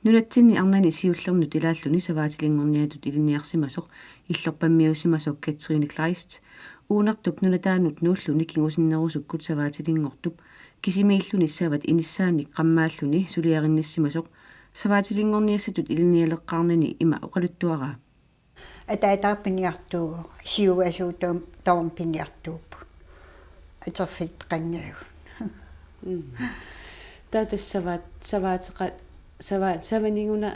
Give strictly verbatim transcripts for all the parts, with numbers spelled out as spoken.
Nunatsinni arnani siullernut ilaalluni savaatilinngorniatut ilinniarsimasoq illorpammiuussimasoq Katrine Kleist, uunartup nunataanut nuulluni kingusinnerusukkut savaatilinngortup, kisimiilluni savat inissaannik qammaalluni suliarinnissimasoq, savaatilinngorniassatut ilinnialeqqaarnani ima oqaluttuaraa. Ataataga piniartuuvoq, siuaasuu taam-, tamarmik piniartuupput. Atorfillit qangaavut. Mm. Taava tassa savaat-, savaateqa-, savaat-, savaniguna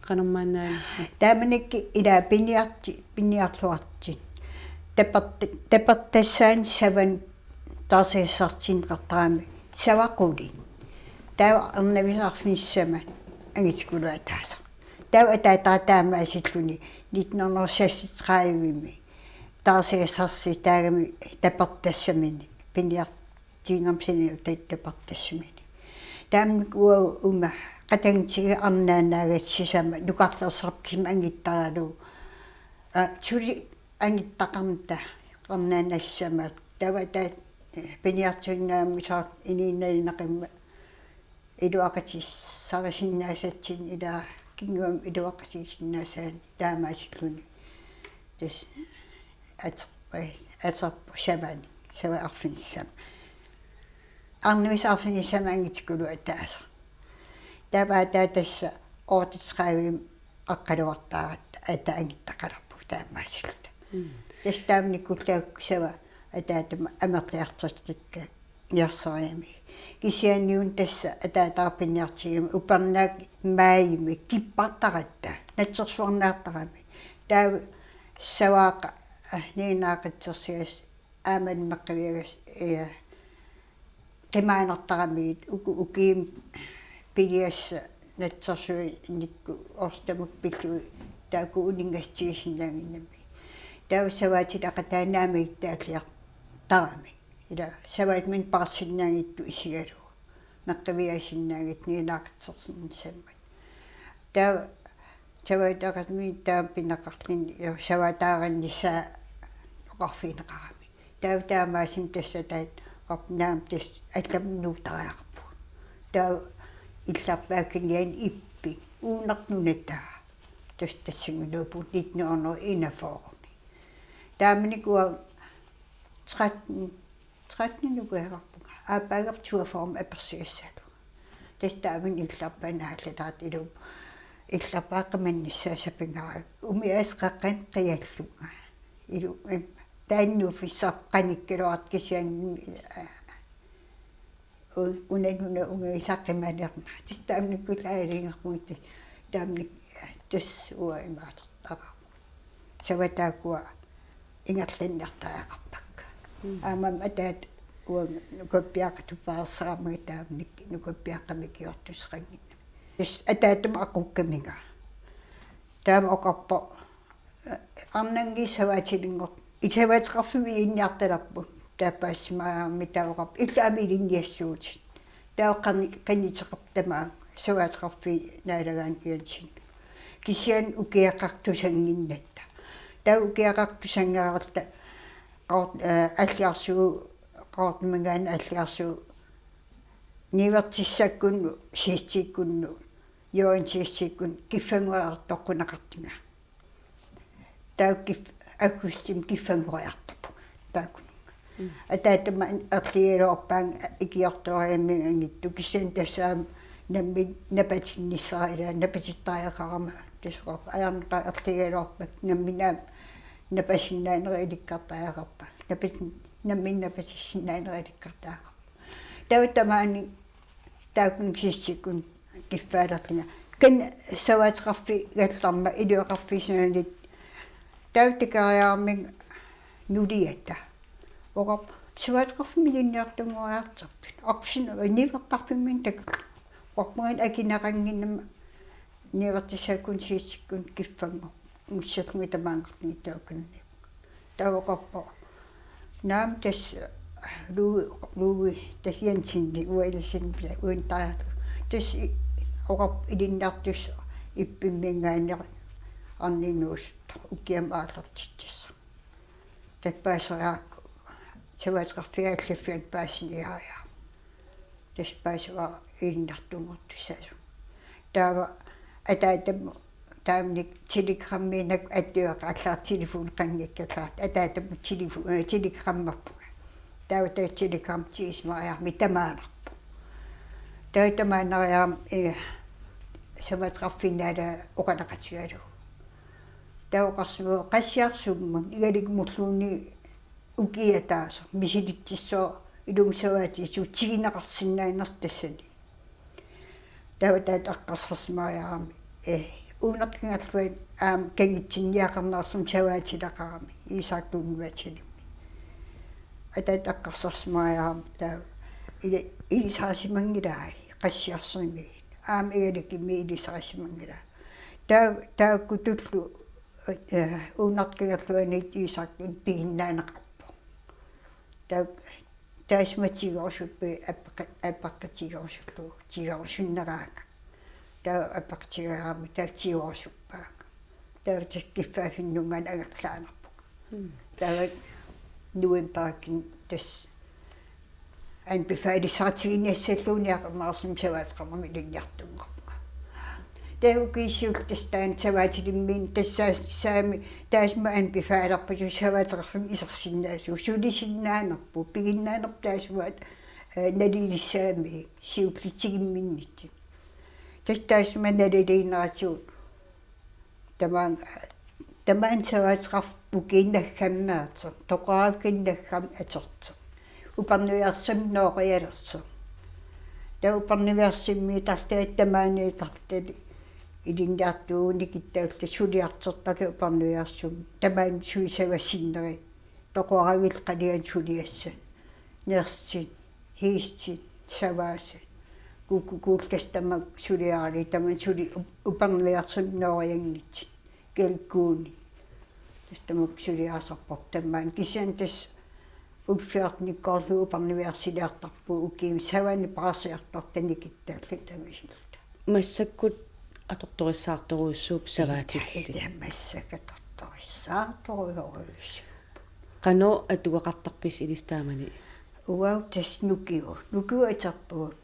qanormaannaanngippat? Taamanikkut ila piniarti-, piniarluartut. Tapert-, tapertassaanik savanut taarsigassartinneqartarami savaq qulit. Taava arnavisa arfinissamut angitikuluataasoq. Taava ataataga taamaasilluni nitten hundrede seksogtredive-mi taarsigassarsiutaagami tapertassaminik, piniartuinermik saniutit tapertassaminik. Taamanikkut uagut una qatanngutigivara arnaannaagatta sisamat, nukarlersarput kisima angittaralugu. Aa, suli angittaqarnata arnaannassama. Taava taava, eh, piniartuinnaammat iluaqutissarisinnaasatsinnut, ila kinguaamik iluaqutigisinnaasaanik taamaasilluni. Tassa aterpa-, aterpoq savanik, savat arfinissamut. Arnavisa arfinissamut angitikuluataasoq. Taava ataata tassa otteogtredive-mi aqqaluartaaratta ataata angittaqalerpugut taamaasilluta. Mm. Tassa taamanikkullu savat ataatama amerliartortikka niarsariami. Kisianni una tassa ataataga piniartigigami upernaaq maajimi kippartaratta, natsersuarniartarami. Taava savaaqa, aa, niinaaqitsersigassaq aamma meqqiviagassaq, aa, qimaanartaramigit uku-, ukiumut piligassat natsersuinikkut orsitamut pillugit taakku uninngassutigisinnaannginnamigit. Taava savaatileqataa naamik taalliartaramik. Ila savaatiminnik paarsinnaanngitsut isigalugu. Meqqiviasinnaanngitsut niinaaqitsersinissammat. Taava savaataaqqamik taama pineqarluni, jo, savaataaqqannissaa oqarfigineqarami. Taava taamaasilluni tassa ataata oqarpoq naamik tassa allamut nuuttariaqarpugut. Taava illarpaakaniani Ippi, uunartup nunataa. Tassa tassanngunuupput nitten hundrede enogfyrre-mi. Taamanikkut uanga tretten, tretten ukiaqarpunga. Aappaagarput toogfyrre-mi apersigassaalu. Tassa taamani illarpaanut aallartaratta ilumut. Illarpaat qimannissaa sapingaarpara. Umiatsiaq qeqqanut qiallunga. Ilu-, em, taanna nuuffissaq qanikkaluartoq kisianni, aa, u-, una nuna ungagisaq qimanerna. Tassa taamanikkut aalajangerpugut taamani, tassa uanga imaatertaqarpunga. Savat taakkua ingerlanniartariaqarpakka. Mm. Aammami ataata uanga nukappiaqqatut paarsarami taamanikkut nukappiaqqamik ikiortusseqannginnami. Tassa ataatama aqukkaminga. Taama oqarpoq, arnanngilaq savaatilinngortut. Savaateqarfimmi ilinniartalerput. Taava paasisimaarami taava oqarpoq illit aamma ilinniassuutit. Taava qani-, qiniteqarpoq tamaanga savaateqarfiup naalagaanut Jensen. Kisianni ukiaqartusannginnatta. Taava ukiaqartusannginnatta Qaqort-, aa, Alliarsuup, Qaqortumminngaanniit Alliarsuup niuertissakkunnut, siistikkunnut, Johan Siistikkunnut kiffanngoriartoqquneqartunga. Taava kif-, aggustimi kiffanngoriartorpunga taakkununnga. Mm. Ataatama erligigaluarpaannga ikiortuariamminngitsoq kisianni tassa aamma nammineq napatinnissara, ila napatittariaqarama tassa oqarpoq ajornaqaaq erligigaluarpakka nammineq aamma napasinnaanerit ilikkartariaqarpakka. Napatin-, nammineq napatissinnaanerit ilikkartariaqarpakka. Taava tamaani taakkununnga siistikkunnut kiffaalerlunga. Kisianni savaateqarfigallarmat ilioqarfissanik taava tikeriarami nuliata. Oqarpoq savaateqarfimmi ilinniartunngoriartorpit. Aqussin niuertarfimmi takut. Oqarpunga akineqannginnama niuertissakkunnut siistikkunnut kiffanngorput. Ussallunga tamaanngarlunga taakkunani. Taava oqarpoq. Naamik tassa Lu-, Louis tassa Jensen ualisin pia uintaat. Tassa i-, oqarpoq ilinniartussaq Ippimminngaanniit arninnut ukiamut aallartitsissaq. Tassa paaseriarakku savaateqarfiit allaffianni paasiniaria. Tassa paasivara ilinniartunngortussaasut. Taava Ataatamut taamani telegrammiinnaq attuaqallaat telefoni qanngikkallartoq. Ataatamut telefo-, eh, telegrammerpunga. Taava taava telegrammi tiisimaariarami tamaanarpoq. Taava tamaannariarami, eh, savaateqarfinni aamma oqaloqatigalugu. Taava oqarsimavoq qassiarsummun igalikkumulluunniit ukiup ataaseq misilitsissooq ilumut savaatit tigineqarsinnaanersut tassani. Taava taava eqqarsarsimariarami, eh, Uunartinnguarluani aamma kangitsinniaqarnersumik savaatileqarami Isak Lundvallimi. Ataata eqqarsarsimariarami taava ili-, ilisarisimanngilai qassiarsummiit. Aamma igalikkumiit ilisarisimanngilai. Taava taakkutullu, eh, Uunartinnguarluaniit Isak Lund piginnaaneqarpoq. Taava taassuma tigorusuppaa apeqqa-, apeqqutigerusullugu tigorusunneraanga. Taava apeqqutigaarami taava tigorusuppaanga. Taava tassa kiffaaffinninngaanniit angerlaannarpunga. Mm. Taava novembarimi tassa anbefalissaqartiginniassalluunniit oqarnersumik savaateqarnermik ilinniartunngorpunga. Taava ukiut siulliit tassa taanna savaatilimmiinnaq tassa saami taassuma anbefalerpassuit savaateqarfimmik isersinnaasugut, sulisinnaanerput, piginnaanerput taassuma, eh, nalilissagamigit siulliit tigumminnitsinni. Tassa taassuma naliliineratigut tamaanga, tamaanga savaateqarfik ukiup naggammik atertoq, toqoraaffiup naggammik atertoq. Upernaviarsimmik noorialersoq. Taava upernaviarsimmiittarluni tamaaniittarluni ilinniartuuvoq nikittaalluta suliartortarluta upernaviarsummi. Tamaani suli savassinnerit. Toqoraaffiit qaliani suliassat. Nersut, hiisut, savaasut. Kukkut kuullit tassa tamakku suliaralugit tamaani suli up-, upernaviarsummi noorianngitsut. Kalkuunit. Tassa tamakku suliarisarparput tamaani. Kisianni tassa ullut fjortenit-kkoorlugu upernaviarsiliartarpugut ukiumi savani paarsiartortarluta nikittaalluta tamasilluta. Massakkut atortorissaartorujussuupput savaatillit. Ija, ija, massakkut atortorissaartorujussuupput. Qanoq atugaqartarpisi ilissi taamani? Uagut tassa nukiu-, nukiup atorpugut.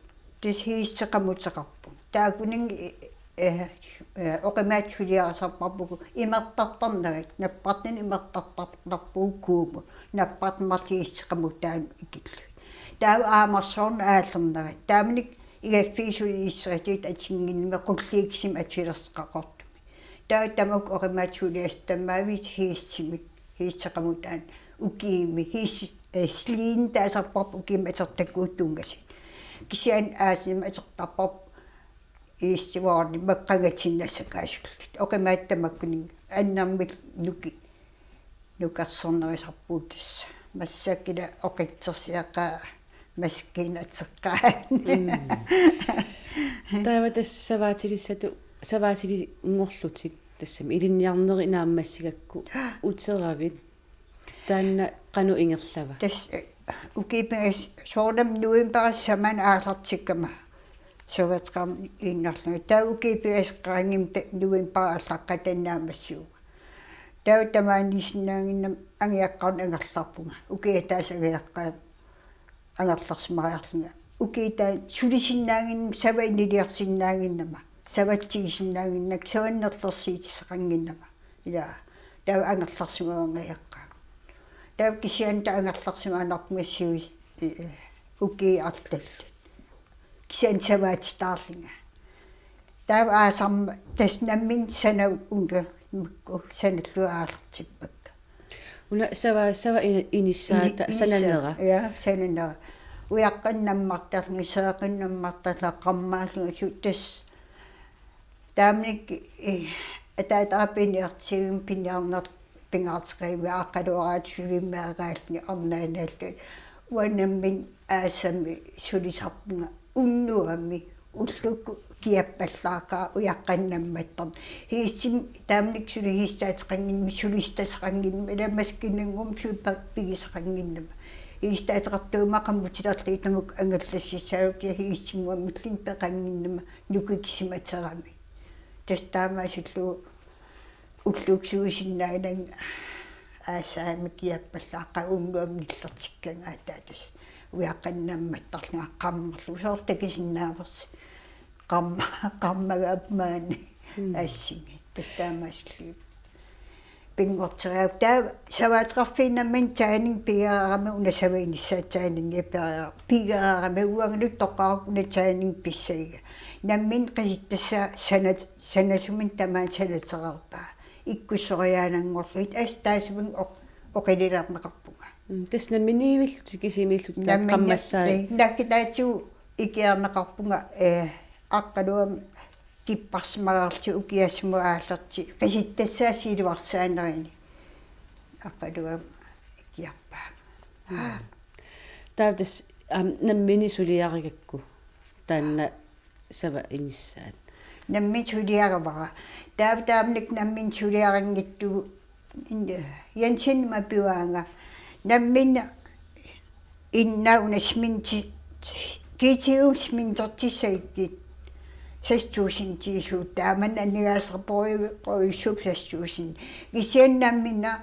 Tassa hiisut qamuteqarpugut. Taakkunani, eh, eh, oqimaatsuliarisarparput imertartarnerat, nappartani imertartartarpugut kuumut, nappartani marluk hiisut qamutaannut ikillugit. Taava aamarsuarnut aallernerat. Taamanikkut igaffiit suli iisserisut atunnginnami qulliit kisimik atulersoqaqartumik. Taava tamakku oqimaatsuliassat tamaviisa hiisumik, hiisut qamutaannut ukiumi, hiisut, eh, sliini taasarparput ukiumi atortakkuuttut tunngasut. Kisianni aasami atortarparput iissuarni maqqangatinnassakaasullutik. Oqimaatsunik tamakkuninnga annermik nuki-, nukersornerusarpugut tassa. Massakkut ila oqitsersiaqaa maskiinat ateqqaat. Mm. Taava tassa savaatilissatut, savaatilinngorlutit tassami ilinniarnerit naammassigakku uteravit. Taanna qanoq ingerlava? Tassa, eh, ukiut pingasut soorunami novembarip tamanut aallartikkama savaateqarnermut ilinniarlunga. Taava ukiut pingasut qaangiummata novembarip aallaqqaammut naammassivunga. Taava tamaaniisinnaannginnama angajoqqaanut angerlarpunga. Ukiup ataaseq angajoqqaanut angerlarsimariarlunga. Ukiup taanna sulisinnaannginnama, sava iniliorsinnaannginnama, savatsigisinnaannginnama, savannerlersiitissaqannginnama. Ila, taava angerlarsimavunga angajoqqaanut. Taava kisianni taava angerlarsimaannarpunga sivis-, eh, ukiut arlallit. Kisianni savaatitaarlunga. Taava aasarma tassa nammineq sanavunga makku sanallugu aallartippakka. Una sava, sava ina-, inissaa Ini-, ta-, inissaa, sananera. Ja, sananera. Ujaqqanik nammartarlunga, seeqqanik nammartarlunga, qarmaallunga su-, tassa. Taamanikkut, eh, ataataga piniartigu piniarnerput pingaarteqarami aaqqaluaraat sulimmeraalluni arnaanaallu. Uanga nammineq aasami sulisarpunga unnuami ullukkut kiappallaaqaaq ujaqqanik nammartarneq. Hiisut taamanikkut suli hiisutaateqannginnama, sulisitassaqannginnama, ila maskiinanngormat suli pa-, pigisaqannginnama. Hiisutaateqartuummat qammutilerlugit tamakku angallassissaallugit ja hiisunnguamilluunniit peqannginnama nukikkut isumateramik. Tassa taamaasillugu ullukkut suisinnaananga aasami kiappallaaqaaq unnuami nillertikkagaangattaaq tassa ujaqqanik nammartarlunga qarmarlugu soorlu takusinnaavarsi qarma-, qarmagaappaani. Assimi. Tassa taamaasillugu. Pinngortigaaq. Taava savaateqarfiit nammineq træning pigereerami una sava inissaa træning pigereer-, pigereerami uangalu toqqarakku una træning pissagiga. Nammineq qisittassaa sanat-, sanasuminnut tamaani sanatereerpaa. Ikkussoriaannanngorlugit assut taassuminnga oq-, oqililerneqarpunga. Mm, tassa namminiivillutik kisimiillutik Nammineq, taqqammassaat. Eh, naggataatigut ikiorneqarpunga, eh, Aqqaluamut kipparsimagaarlutik ukiassama aallarti qisittassaat siluarsaanerini. Aqqaluamut ikiorpaanga. Mm. Taava tassa, aam, nammineq suliarigakku taanna sava inissaat. Nammineq suliarivara. Taava taamanikkut nammineq suliarinngitsugut Jensenimut pivaanga. Nammineq inna una sminti-, G T U smintertissagikkit seks tusindiusugut taamani aningaasarpassuit seks tusind. Kisianni nammineq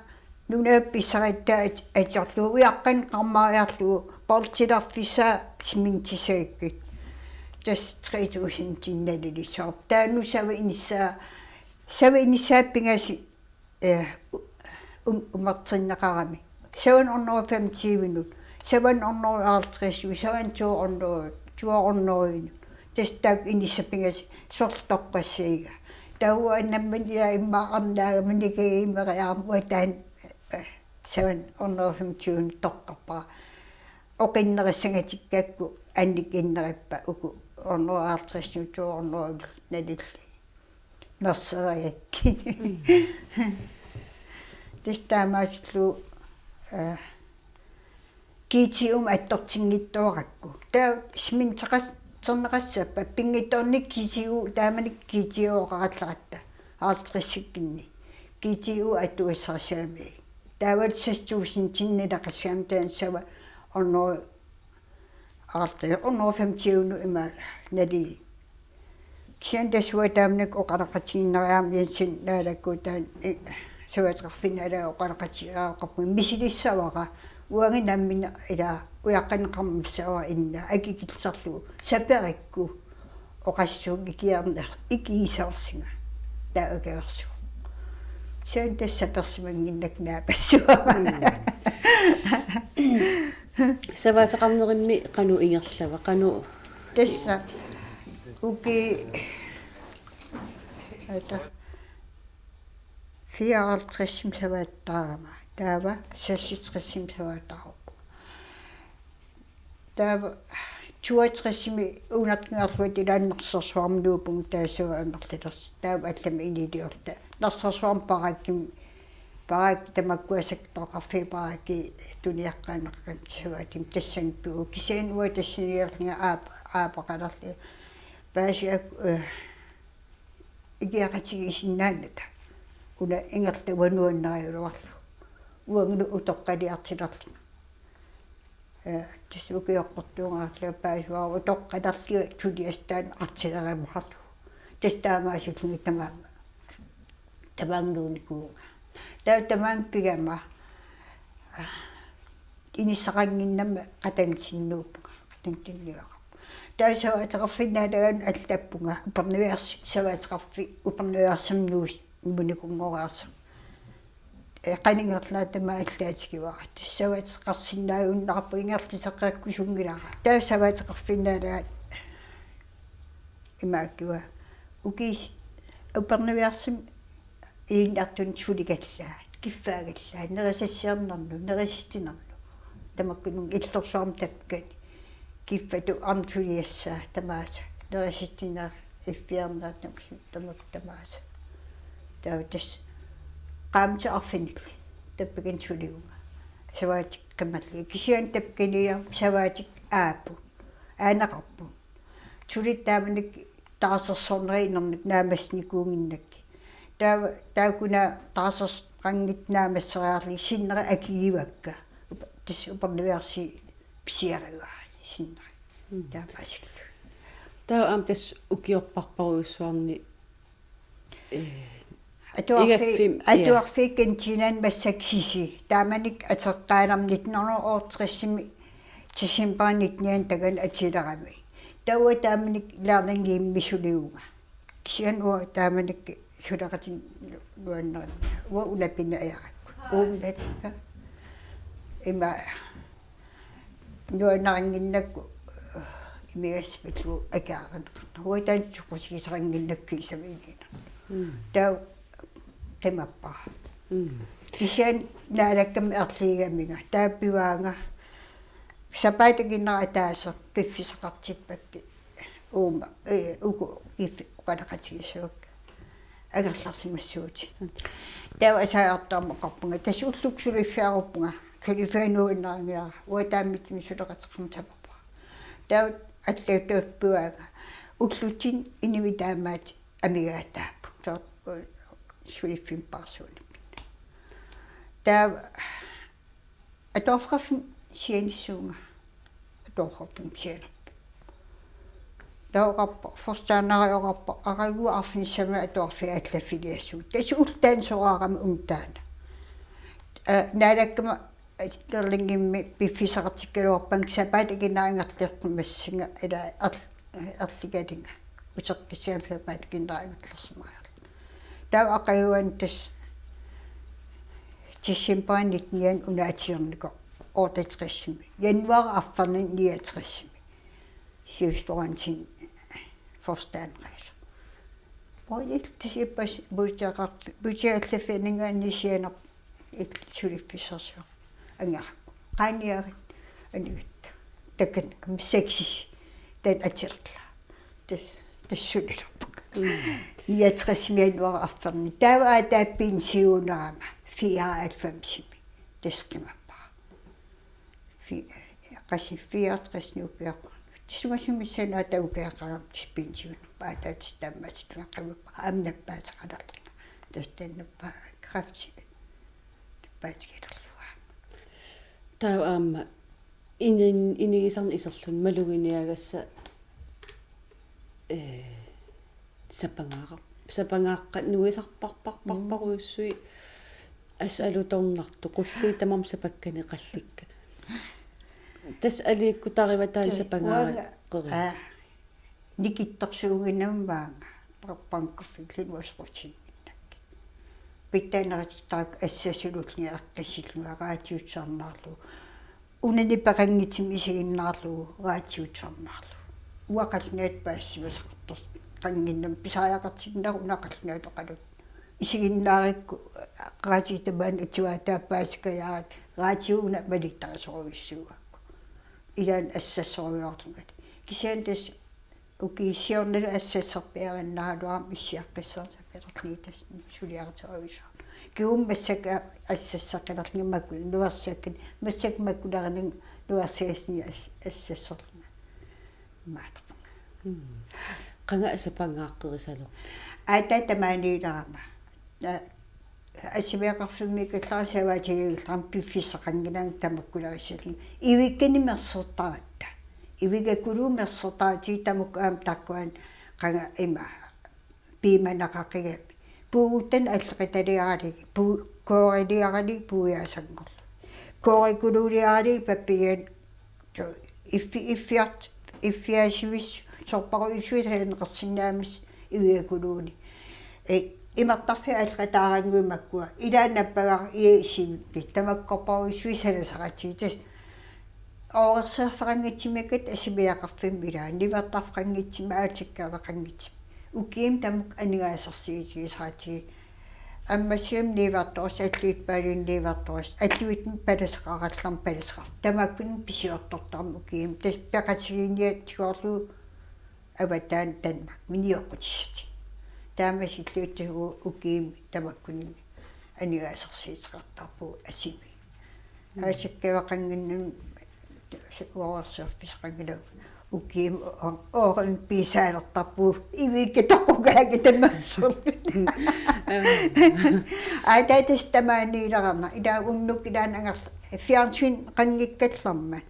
nunap pissarittaa at-, atorlugu ujaqqanik qarmariarlugu boltilerfissaa smintissagikkit. Tassa tre tusindinik nalilissavarput. Taanna sava inissaa, sava inissaat pingasut, eh, u-, um-, umertinneqarami. Savat hundrede femogtyvenut, savat hundrede halvtredsinut, savat to hundrede, to hundredenut. Tassa taakku inissat pingasut soorlu toqqassagiga. Taava nammineq immaqa arnaagama nikagigimeriarama uanga taanna, eh, savat hundrede femogtyvenut toqqarpara. Oqinnerissangatikkakku annikinnerippat uku hundrede halvtredsinut to hundredenut nalillugit. Merserigakkit. Mm. Tassa taamaasillugu, eh, G T U-mut attortinngitsoorakku. Taava sminteqas-, terneqassappat pinngitsoornani G T U, taamanikkut G T U-oqarallaratta. Halvtredsikkinni. G T U attugassarissagami. Taava seks tusindinik naleqassagami taanna sava hundrede Aarti, hundrede femogtyvenut ima nali. Kisianni tassa uanga taamanikkut oqaloqatigiinnariarama Jensen Naalakkuutaani, eh, savaateqarfiit Naalaga oqaloqatigeqarpunga misilissavara. Uanga nammineq ila ujaqqanik qarmassavara inna akikillisarlugu. Saperikku oqassuunga ikiorner-, ikiisaarsinga. Taava akiorsuuvoq. Kisianni tassa sapersimannginnakku naapassavara. Mm. Savaateqarnerimmi qanoq ingerlava, qanoq? Tassa ukiut, ata, fireoghalvtredsimi savaattarama. Taava seksogtredsimi savaattarama. Taava toogtresimi uunartingaarluat ilaanni Narsarsuarmi nuuppunga taava savaat amerlalersoq. Taava allamik iniliorta. Narsarsuarmi parakkimi, parakki tamakkua sakkortuarfiit parakki tuniaqqaannaqqamik savaatigut tassannga pivugut. Kisianni uanga tassaniilerlunga aap-, aapaqalerlunga. Paasiaq, eh, ikiaqatigiissinnaannata. Una ingerlava nuannarigaluarlugu. Uangalu utoqqaliartilerlunga. Eh, tassa ukioqqortuungaarlunga paasivara utoqqalerlunga suliassaq taanna artilerimaarlugu. Tassa taamaasillunga tamaanga. Tamaanga nuunnikuuvunga. Taava tamaanga pigama. Inissaqannginnama qatanngutinniippunga, qatanngutinniagaq. Taava savaateqarfiit Naalagaanut allappunga, Upernaviarsi-, savaateqarfik Upernaviarsimmut nuus-, nuunnikunngoreersoq. Eh, qanoq ingerlanersoq tamaat allaatigivara. Tassa savaateqarsinnaajunnaarpunga ingerlateqqikkusunngilara. Taava savaateqarfiit Naalagaat imaakkua. Ukiut Upernaviarsimi ilinniartunut suligallaat, kiffaagallaat, nerisassiornernut, nerisatitsinermut. Tamakkununnga illorsuarmi tappikani. Kiffatut aamma suliassaat tamaasa. Nerisatitsineq iffiorneq tamakku tamaasa. Taava tassa qaammatip arfinillit tappikani sulivunga. Savaatit qimalliit. Kisianni tappikanilu savaatit aapput. Aaneqarput. Sulitta taamanikkut taarsersornerit inermik naammassinikuunnginnakkit. Taava, taakku una taarsersoqanngitsut naammasseriarlugit sinneri akigivakka. Upa-, tassa Upernaviarsi pisiarivaa sinneri. Mm. Taamaasillugu. Taava aamma tassa ukiorparparujussuarni, eh, Atuarfi-, igaffimmi, ja. Atuarfiit kantiinani massakkut Sisi. Taamanikkut ateqqaanermi nitten hundrede og otteogtresimi decembarip nittenianni takanna atulerami. Taava taamanikkut lærlinge hjemme sulivunga. Kisianni uanga taamanikkut suleqatinik nuannarinngilara. Uanga una pinajarakku. Uummatta. Ima nuannarinnginnakku imigassaq pillugu akaarinneqartoq. Uanga taanna soqutigisaqannginnakku kiisami inuuneq. Mm. Taava qimappara. Mm. Kisianni Naalakkamut erligigaminga. Taava pivaanga. Sapaatip akunnera ataaseq piffissaqartippakkit. Uuma, ee, uku piffi-, oqaloqatigisavakka. Angerlarsimassuutit. Taava asaartarmaqarpunga. Tassa ullukkut suliffiaruppunga. Suliffiga nuannarinngilara. Uanga taamaattumi suleqateqarneq tamarpara. Taava allaat taava pivaanga. Ullutsinni inuit taamaattut amigaataapput. Taava suliffimmik paarsuunngippat. Taava atuarfeqarfimmik sianissuunga. Atuarfeqarfimmik sianerpoq. Taava oqarpoq, forstanderi oqarpoq, aqagu arfinissamut atuarfiit allaffiliassuugut. Tassa ulloq taanna soraarami una taanna. Aa, Naalakkamut Sterlingimi piffissaqartikkaluarpara sapaatip akunnera ingerlalersimassaanga ila er-, erligalunga. Uteqqissaanga sapaatip akunnera ingerlalersimariarlunga. Taava aqaguani tassa decembarip nittenianni una atuarnikoq otteogtresimi. Januarip arfernanni niogtresimi. Sivisuansin forstanderilu. Pojiltisipas butiaqartu, butiallaffiningaanni sianerpoq illit suliffissarsiorpoq. Angarakku. Qaaniarit anigatta. Takanna seksis. Taanna atulerlunga. Tassa, tassa sulilerpunga. Mm. Niogtresimi januarip arfernanni. Taava aatsaat pensionerama. Fireoghalvfemsimi. Tassa qimappara. Fi-, qassit fireogtres ukiaqarnut. Tassa sumasumik sanaa taava ukiaqarami tassa pensionerama. Aatsaat tassa taamaasillugu qimappara aamma nappaateqalerlunga. Tassa taanna nappaa kræfti nappaatigilerlugu aamma. Taava aamma inin-, inigisarneq iserluni maluginiagassat, ee, sapangaaqqa-, sapangaaqqat nuisarparparparparujussuit assut alutornartut qulliit tamarmik sapakkanik qallikkat. Tassa aliikkutariva taanna Tui, sapangaaqqeri. Uanga, aa, nikittorsuuginammaanga bankuffilluni uasoqutinnginnakkit. Pitsaaneratittarakku assassulullugu eqqissillunga raatiussarnaarlugu. Unani peqanngitsumik isiginnaarlugu raatiussarnaarlugu. Uanga qallunaatut paasisimasaqartoqannginnama pisariaqartinnera una qallunaatoqalu. Isiginnaarikku raatiup tamaani atuataa paasikajaarikku raatiup una malittarisorujussuugakku. Ilaanni assassorujoorlunga. Kisianni tassa ukiut siornalu assassorpiarinnaaraluarama issiaqqissaarsakkaternita suliaritorujusoq. Kingumut massakkut assasseqqilerlunga makkua nuersakkat massakkut makkulerinermut nuersagassinnut as-, assassorlunga. Maataqunga. Mm. Qanga sapangaaqqerisalerpit? Aatsaat tamaaniilerama. Aa, asimiaqarfimmiikkallarama savaatigiillarama piffissaqanngilanga tamakkulerissallunga. Ivikkanik mersortaratta. Ivigakuluu mersortaratta tamakku aamma taakkuanik qanga ima piumanaqaqigami. Puuguttanik alleqitaliaralugit, puu-, kooriliaralugit puujaasanngorlugit. Koorikuluuliaralugit pappilianik iffi-, iffiart-, iffiaasivissut, sorparujussuit sananeqarsinnaammassuk ivigakuluunnik. Ee, imertarfiit alleqataarannguit makkua. Ilaanni nappagaaq ia isivippit. Tamakkorparujussuit sanasaqatigit. Tassa oorersiorfeqanngitsumikkat asimiaqarfimmi ilaanni. Niuertarfeqanngitsumik aalsikkaveqanngitsumik. Ukiumut tamakku aningaasarsiutigisaqatigit. Ammassivimmi niuertorisat, alluitsup paaluini niuertorisat, alluitsunik palaseqarallarmat palaseqarfik. Tamakkununnga pisiortortarmat ukiumut. Tassa peqatigiinniartigoorlugu avataani Danmarkimi nioqqutissatik. Taamaasilluta ukiumut tamakkununnga aningaasarsiuteqartarpugut asimi. Aalsikkaveqannginnami uaguarsiorfissaqanngilagut ukiumut o-, oorunnik piisaalertarpugut iviikkat toqugaagut tamarsuarmi. Aatsaat tassa tamaaniilerama. Ilaa unnuk ilaanni angerl-, fjernsyneqanngikkallarmat.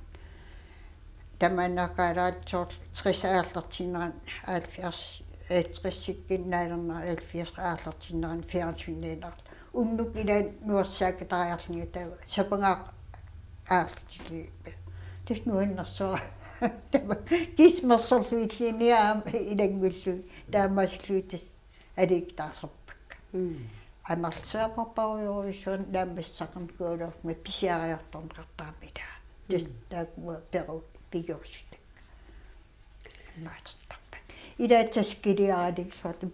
Tamaannaqaalaat soorlu tres aallartinnerani halvfjerds, ee, tres sikkinnaalernerani halvfjerds aallartinnerani fjernsyniinnarlugu. Unnuk ilaanni nuersaakatariarlunga taava sapangaaqqat aallartillugit. Tassa nuannersuaq. Taava kismersorluilluunniit aamma ilanngullugit. Taamaasillugit tassa aliikkuutaasarpakka. Mm. Amerlasuuparujorujuussuarnik naammassisaqarnikuugaluaruma pisiariartorneqartarami ilaa. Mm. Tassa taakkua peru pigiussuttakka. Imaatertarpakka. Ilaa taskiliaralik soorlu.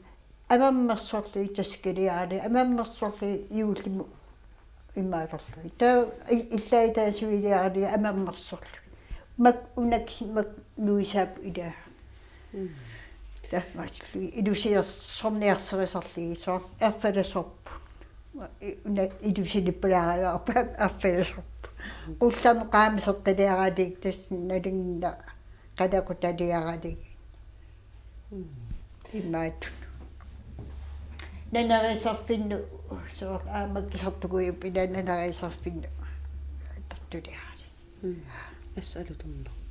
Amermersorlugit taskiliaralik, amermersorlugit juullimut imaaterlugit. Taava i-, illaitaasuiliaralik amermersorlugit. Mak-, unak-, mak-, nuisaap ilaa. Mm. Taamaasillugu ilusilersorniarsarisarlugit soorlu erfalasorput. I-, una ilusilippalaariarpa erfalasorput. Qullarnut qaamiseqqiliaralik tassa nalinginnaq qalequtaliaralik. Mm. Imaattunut. Nanarisarfinnut soorlu aamma kisartukujup ila nanarisarfinnut tartuliaralik. Mm. Assut alutornarpoq.